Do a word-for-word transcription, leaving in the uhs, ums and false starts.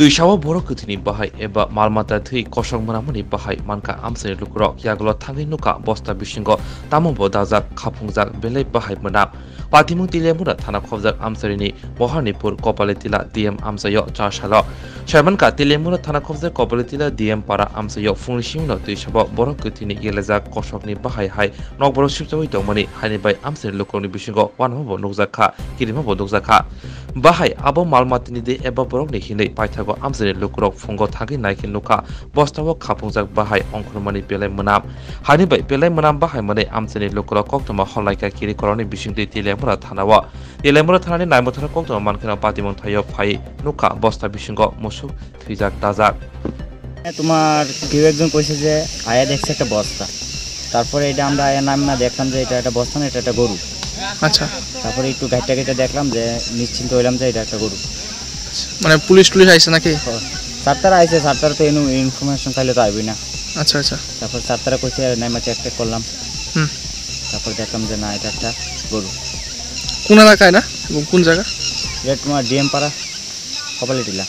Twisao borok kwthwini bahai eba malmata thwi kosok mwnamani bahai mankha amchaini lukurok. Yagulo thangwi nukha bosta bisingo tamo bo dajak, khaphungjak, belai bahai mwnam. Patimung Teliamura thana khobjak amchaini Moharnipur Kopalitila D M amchaio char salo. Saimankha Teliamura thana khobjak Kopalitila D M para amchaio phungni simino twisao borok kwthwini yelejak kosokni bahai hai nokborok sipchaui tongmani haini bai amchaini lukurokni bisingo uanama bo nukjakha, kirima bo nukjakha. Bahai abo malmatini de eba borokni hinwi paithago amchaini lukurok phungo thangwi naikhe nukha, bostao khaphungjak bahai ongkhormani belai mwnam. Haini bai belai mwnam bahai mwnwi amchaini lukurok koktwma holaikha kiri korokni bisingtwi Teliamura thanao. Teliamura thanani naimwthangno koktwma mankheno patimung thaio phai nukha bosta bisingo musuk thwijak dajak. তোমার কেউ একজন কইছে যে আয়া দেখছে একটা বস্তা, তারপরে এটা আমরা আয়া নাম না দেখলাম যে এটা একটা বস্তা না, এটা একটা গরু। আচ্ছা। তারপরে একটু গাইটটা গাইটটা দেখলাম যে নিশ্চিন্ত হইলাম যে এটা একটা গরু। আচ্ছা, মানে পুলিশ টুলিশ আইছে নাকি? ও, স্যার তারা আইছে, স্যার তারা তো এনে ইনফরমেশন খাইলে তো আইবই না। আচ্ছা, আচ্ছা। তারপর স্যার তারা কইছে নাইমাতে একটা করলাম। হুম। তারপর দেখলাম যে না, এটা একটা গরু। কোন এলাকায় না এবং কোন জায়গা? এটা তোমার ডিএম পাড়া, কপালি টিলা।